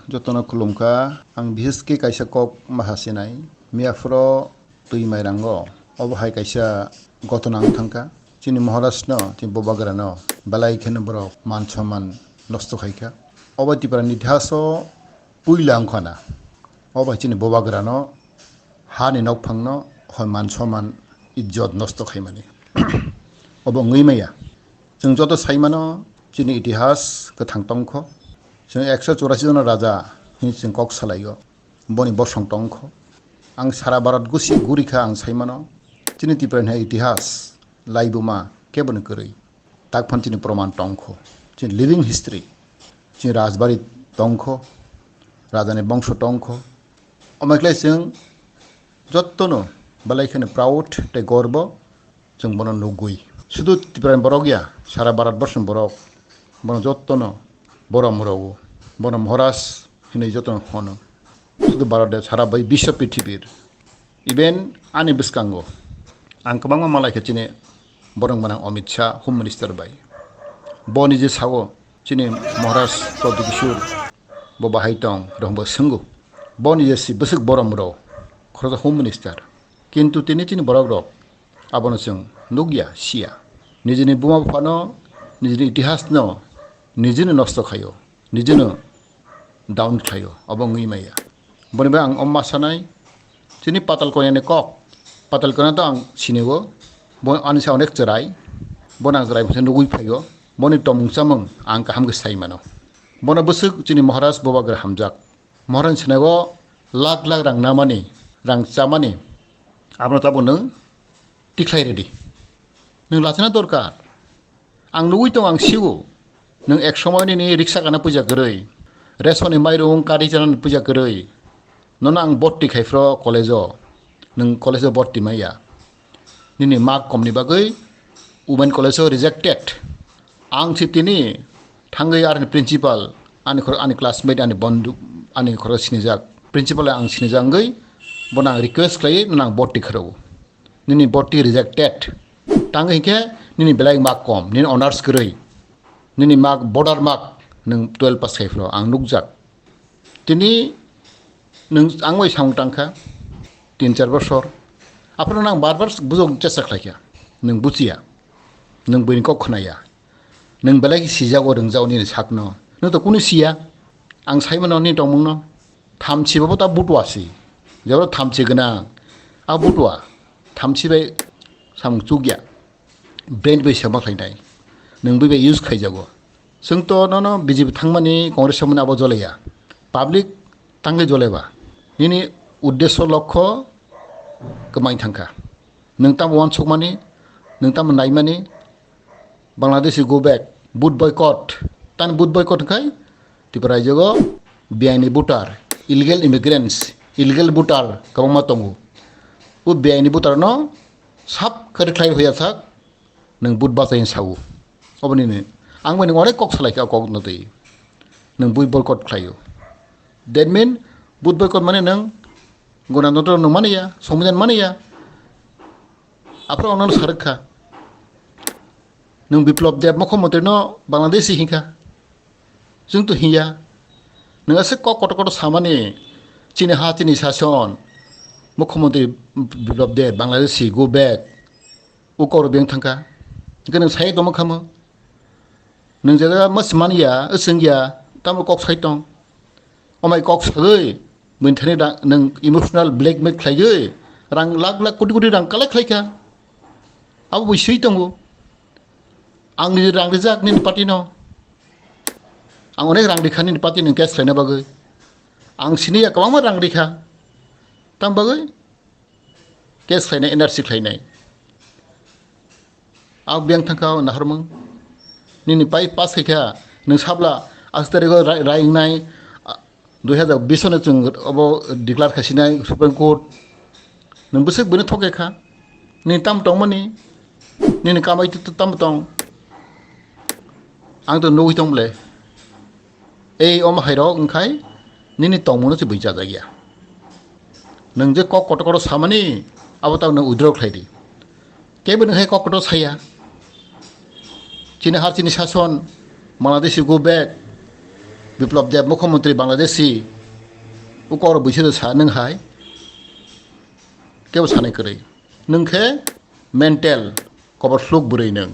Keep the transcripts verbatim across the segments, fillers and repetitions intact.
Jotono khulumkha, ang biheske kaisa kok maha sinai. Miyaphoro twi mairango obo hai kaisa gotona wng thangkha. Chini Maharaj no, chini Bubagra no belai kheno borok man somman nosto khaikha. Obo Tipra ni itihas o puila wngkha na. Obo hai chini Bubagra no hani nokphang no hoi man somman ijjot nosto khaimani. Obo wngwi maya. Chwng joto sai mano chini itihas kwthang tongkho. Chwng ekso churasi jona raja hwnwi chwng kok salaio. Boni bosong tongkho. Ang sara Bharat gusi gurikha ang sai mano. Chini Tipra ni itihas laibuma keboni kwrwi. Takphano chini proman tongkho. Chini living history. Chini rajbari tongkho. Rajani bongso tongkho. Omo khlai chwng jottono belai kheno proud tei gorbo chwng bono nugwi. Sudu Tiprani borok ya, sara Bharat borsoni borok bono jottono borom rwo. Bono Maharaj hinwi jottono hono. Sudu Bharat de sara bai biswa prithibir. Even ani bwskango ang kwbangma malaikha chini borok gwnang Amit Shah, Home Minister bai. Bo nije sao chini Maharaj Pradyot Kishore bo bahai tong, rwhwnbo swngo. Bo nije si bwswk borom rw, khoroksa Home Minister. Kintu tini chini borok rok abono chwng nukya, siya. Nijini buma buphano, nijini itihasno, nijini nosto khaio, nijino down khlaio, obo wngwi maya. Boni bai ang omma sanai, chini Patal Konyani kok, Patal Konya to ang sinio, bo ani sa onek chwrai, bono ang chwrai bwsa nugwi phaio, boni tomung chamung ang kaham khe sai mano. Bono bwswk chini Maharaj Bubagra hamjak. Maharaj sinago lakh lakh rang namani, rang chamani, abono tabuk nwng tikhlai redi. Nwng lachina dorkar. Ang nugwi tong, ang sigo. Nwng ek somoy nini riksa gana puja kwrwi, ration ni mairung kari chanani puja kwrwi. Nono ang borti khai phro college o. Nwng college o borti maya. Nini mark komni bagwi women college o rejected. Ang si tini thangwi arni principal, ani khoro, ani classmate, ani bondhu, ani khoro sinijak. Principal ang sinijak wngwi bono ang request khlaiwi nono ang borti kharo. Nini borti rejected. Tang hinkhe nini belai mark kom, nini honors kwrwi. Nini mark, border mark, nwng twelve pass khai phro ang nukjak. Tini nwng ang bai samung tangkha, tin char bosor. Aphano nang bar bar bujok chesta khlaikha. Nwng buchiya. Nwng buini kok khnaya. Nwng belai khe sijago, rwngjago nini sakno. Nwng to kunu siya. Ang saimano nini tongmungno. Thamchi bo ta butua si. Jebro thamchi gwnang. A butua. Thamchi bai samung chukya. Brain bai sema khlainai. Nwng bui bai use khaijago. Chwng to nono B J P thangmani, Congress thangmani abo jolaya. Public tangwi joleba. Nini uddesho lokho kwmai thangkha. Nwng tamo uansukmani, nwng tamo naimani, Bangladeshi go back, vote boycott. Tani vote boycott wngkhai Tripura raijogo biaini voter, illegal immigrants, illegal voter kwbangma tongo. O biaini voter no sab khe rwkhlai hoya sak, nwng vote bachai sao. Oboni ni ang bai nwng onek kok salaikha, o kok no twi nwng bui boycott khlaio. That mean vote boycott mane nwng Ganatantro nwng mani ya, Songbidan mani ya. Aphro ang nono sarwkha. Nwng Biplab Deb mukhyamantri no Bangladeshi hinkha. Chwng to hinya. Nwng aswk kok kotor kotor samani, chini ha, chini sason, mukhyamantri Biplab Deb, Bangladeshi, go back. O kok rw beng thangkha. Hwnkhe nwng sai tongma khamo. Nwng je jaga mas mani ya, swng ya, tamo kok sai tong. Omai kok sagwi, bini thani rang, nwng emotional blackmail khlaiwi, rang lakh lakh koti koti rang collect khlaikha. Abo bui swi tongo. Ang nini rang rijak nini party no. Ang onek rang rikha nini party nwng case khlaina bagwi. Ang sini ya kwbangma rang rikha. Tam bagwi? Case khlainai, N R C khlainai. Abo biyang thangkha o naharmung. Nini pai pass khaikha, nwng sabla ashi tarikh o rai, rai wngnai, ah, dui hazar bish no chwng obo declare khaisinai Supreme Court. Nwng bwswk bwino thok kha. Nini tam tongmani, nini kamai tu, tu tam tong. Ang to nugwi tong ble. Ei omo hai rok wngkhai nini tongmungno se bui chajak ya. Nwng je kok kotor kotor samani abo tak nwng withdraw khlai di. Kebo nwng hai kok kotor saya. Chini har chini sason, Bangladeshi go back. Biplab Deb, Mukhyamantri Bangladeshi, ukor buisi do sa nwng hai, kebo sanai kwrwi. Nwng khe mental, kobor sluk bwrwi nwng.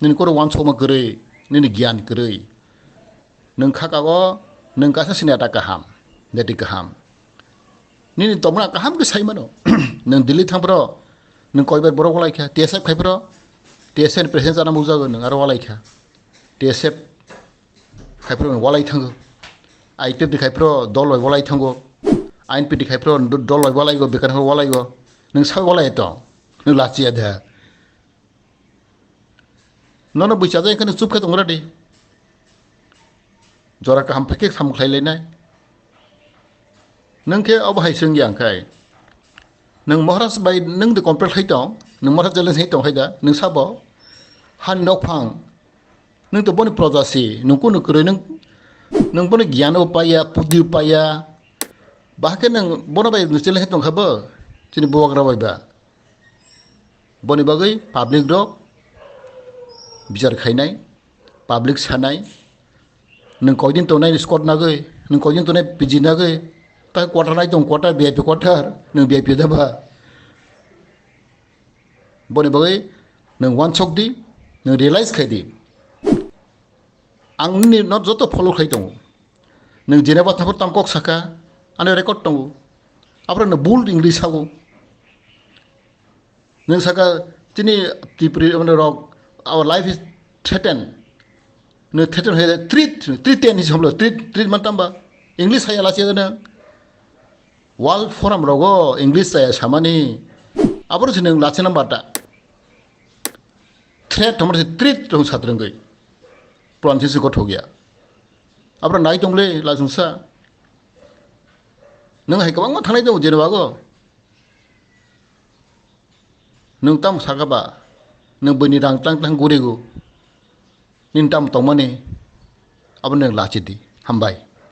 Nini koro wansokma kwrwi, nini giyan kwrwi. Nwng khaka o, nwng kasa sinata kaham, neti kaham. Nini tongmana kaham khe sai mano. Nwng Delhi thang phro, nwng koibar borok walai kha, T S F khai phro, T S F ni president chana mukjago nwng aro walai kha. T S F khai phro nwng walai thango. I P F T khai phro dol bai walai thango. I N P T khai phro do-, dol bai walai go, bekar walai go. Nwng sai walai tong, nwng lachiya da. Nono bui chajak khe nwng chup khe tongra di. Jora kaham phai khe samung khlai lainai. Nwng khe obo hai swng ya khai. Nwng Maharaj bai nwng de compare khai tong, nwng Maharaj challenge hai tong hai da, nwng sabo. Han nok phang. Nwng to boni proja si, nwng kunu kwrwi nwng, nwng boni giyan o paya, pudi o paya. Bahai khe nwng bono bai nwng challenge hai tong kha bo, chini bubagra bai ba. Boni bagwi public rok bichar khainai, public sanai, nwng koidin tongnai squad nagwi, nwng koidin tongnai P G nagwi, tai quarter nai tong, quarter V I P quarter, nwng V I P da ba? Boni bagwi nwng wansok di, nwng realize khai di. Ang nini no joto follow khai tongo. Nwng Geneva thangphuru tamo kok saka, ani record tongo. Aphuru nwng bold English sago. Nwng saka chini Tripuri mane rok, our life is threatened. Nwng threaten hoye threat, threaten is homlo, threat, threat man tamba. English hai ala chede nwng. World Forum rogo English chaya samani. Aboro se nwng lachina bata. Threat homor se threat rong satrwngwi. Pronunciation se gothok ya. Abro nai tongle lachungsa. Nwng hai kwbangma thangnai tongo Geneva go. Nwng tamo saka ba? Nwng bini rang tang tang gurigo. Nini tamo tongmani? Abo nwng lachi di. Hambai.